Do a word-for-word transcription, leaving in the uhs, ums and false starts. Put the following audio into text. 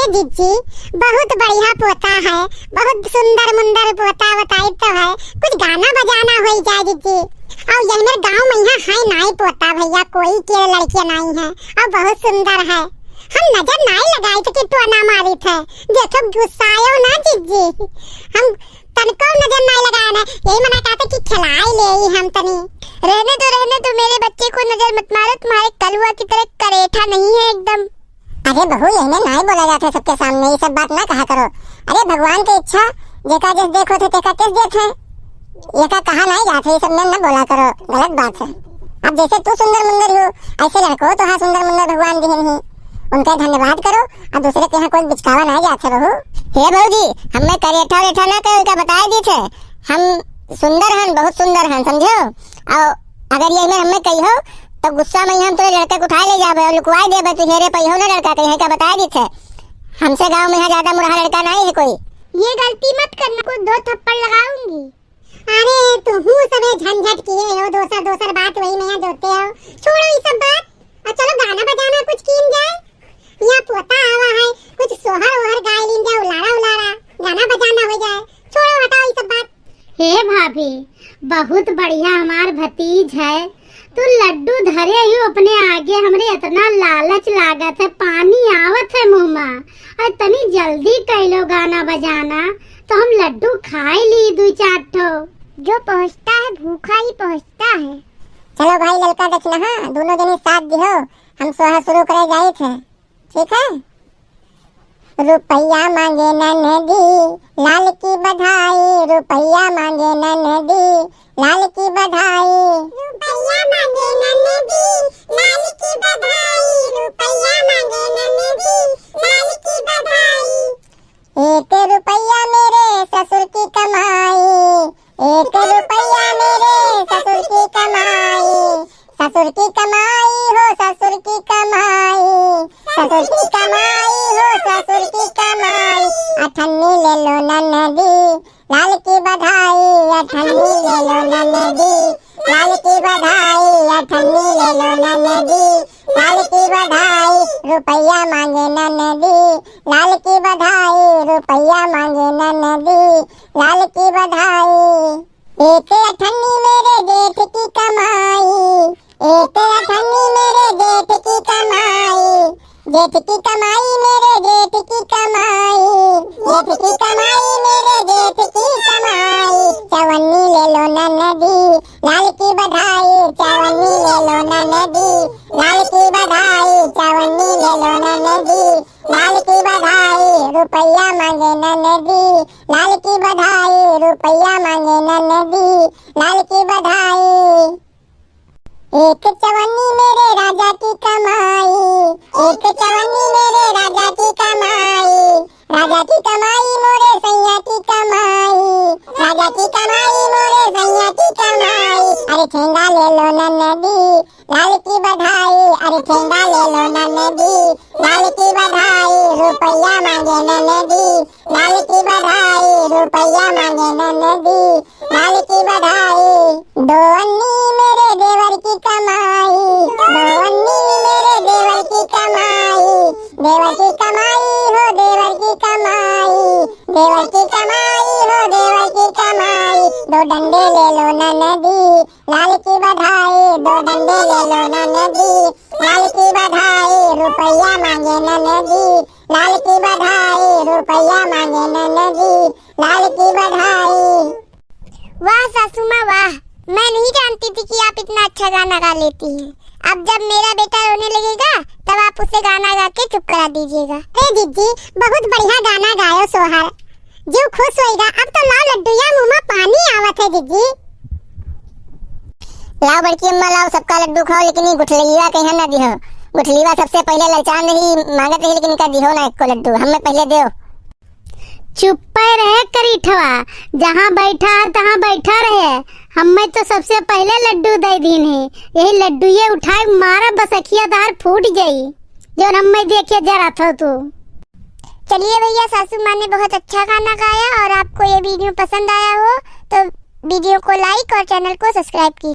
ए जिज्जी, बहुत बढ़िया पोता है, बहुत सुंदर मुंदर पोता बताई तो है। कुछ गाना बजाना होई जाए जिज्जी। और यही मेरे गाँव में यहाँ है नाई पोता भैया, कोई के लड़कियाँ नाई है और बहुत सुंदर है। हम नजर नाई लगाई थे कि टोना मारी थे। देखो गुस्सायो ना जिज्जी, हम तनको नजर नाई लगाए ना, यही मना कहते कि खिलाई ले ही हम तनी। रहने दो, रहने दो, मेरे बच्चे को नजर मत मारो, तुम्हारे कलुआ की तरह करेठा नहीं है एकदम। अरे बहू, यही में नाई बोला जात है सबके सामने, ये सब बात ना कहा करो। अरे भगवान के इच्छा, जेका जस देखो थे, तेका तेस देत है। ये का कहा नाई जात है, ये सब में ना बोला करो, गलत बात है। अब जैसे तू सुंदर मुंदर हो, ऐसे लड़को तो हाँ सुंदर मुंदर भगवान दिहन ही, उनका धन्यवाद करो। अब दूसरे के यहाँ कोई बिचकावा ना जात है बहू। हे भौजी, हमें करेठा रेठा ना कहे, का बताए दी थे, हम सुंदर हन, बहुत सुंदर हन, समझो। और अगर ये में हमें कही हो, तो गुस्सा में ही हम तोरे लड़का के उठाए ले जाबे और लुकवाए देबे, तू हेरे पइहो ना लड़का कहीं का बताए दी थे, हमसे गाँव में यहाँ ज्यादा मुरहा लड़का नहीं है कोई। ये गलती मत करना, को दो थप्पड़ लगाऊंगी। अरे, तुहू सबे झंझट किए हो, दोसर दोसर बात वही में जोते हो। छोड़ो ये सब बात, और चलो गाना बजाना कुछ कीन जाए। यहाँ पोता आवा है, कुछ सोहर ओहर गाय लीन जाए, उलारा उलारा, गाना बजाना हो जाए। छोड़ो, हटाओ ये सब बात। हे भाभी, बहुत बढ़िया हमार भतीज है, तू लड्डू धरे ही अपने आगे, हमरे इतना लालच लागत है, पानी आवत है मुँह में। अरे तनी जल्दी कैलो गाना बजाना, तो हम लड्डू खाए ली दुई चार ठो। जो पहुँचता है भूखा ही पहुँचता है। चलो भाई ललका दक्षिणा, हाँ, दोनों जने साथ दिहो, हम सोहा शुरू करे जाइत है, ठीक है? रुपया मांगे ननदी, लाल की बधाई, रुपया मांगे ननदी, लाल की बधाई। रुपया मांगे ननदी, लाल की बधाई, रुपया मांगे ननदी, लाल की बधाई। एक रुपया मेरे ससुर की कमाई, एक रुपया मेरे ससुर की कमाई, ससुर की कमाई हो ससुर की कमाई, ससुर की कमाई हो ससुर की कमाई। अठन्नी ले लो ननदी, लाल की बधाई, अठन्नी ले लो ननदी, लाल की बधाई, अठन्नी ले लो ननदी, लाल की बधाई। रुपया मांगे ननदी, लाल की बधाई, रुपया मांगे ननदी, लाल की बधाई। एक अठन्नी मेरे जेठ की कमाई, एक अठन्नी मेरे जेठ की कमाई, जेठ की कमाई मेरे जेठ की कमाई, जेठ की कमाई मेरे जेठ की कमाई। चवन्नी ले लो ननदी, लाल की बधाई, चवन्नी ले लो ननदी, लाल की बधाई, चवन्नी ले लो ननदी, लाल की बधाई। रुपया मांगे ननदी, लाल की बधाई, रुपया मांगे ननदी, लाल की बधाई। एक चवन्नी मेरे राजा की कमाई, एक चवन्नी मेरे राजा की कमाई, राजा की कमाई मोरे सैया की कमाई, राजा की कमाई मोरे सैया की कमाई। अरे ठेंगा ले लो ननदी, लाल की बधाई, अरे ठेंगा ले लो ननदी, लाल की बधाई। रुपया मांगे ननदी, लाल की बधाई, रुपया मांगे ननदी, लाल की बधाई। दो अन्नी मेरे देवर की कमाई, दो अन्नी मेरे देवर की कमाई, देवर की कमाई हो देवर की कमाई, देवर की कमाई हो देवर की कमाई। दो डंडे ले लो ननदी, लाल की बधाई, दो डंडे ले लो ननदी, लाल की बधाई। रुपया मांगे ननदी, लाल की बधाई, रुपया मांगे ननदी, लाल की बधाई। वाह सासू माँ वाह, मैं नहीं जानती थी कि आप इतना अच्छा गाना गा लेती हैं। अब जब मेरा बेटा रोने लगेगा तब आप उसे गाना गा के चुप करा दीजिएगा। अरे जिज्जी, बहुत बढ़िया गाना गायो सोहर, जीव खुश होइगा। अब तो लाओ लड्डू, या मुँह में पानी आवत है जिज्जी। लाओ बड़की अम्मा, लाओ, सबका लड्डू खाओ, लेकिन ये गुठलिया कहीं ना दिहो। गुठलिया सबसे पहले ललचान रही, मांगत रही, लेकिन इनका दिहो ना एको लड्डू, हमें पहले दो। चुप्पे रहे करीठवा, जहाँ बैठा है तहाँ बैठा रहे। हमें तो सबसे पहले लड्डू दे दीन है, यही लड्डू ये उठाए मारा बसखिया दार फूट जाई, जो हमें देखे जरा था तू। चलिए भैया, सासू माँ ने बहुत अच्छा गाना गाया और आपको ये वीडियो पसंद आया हो तो वीडियो को लाइक और चैनल को सब्सक्राइब कीजिए।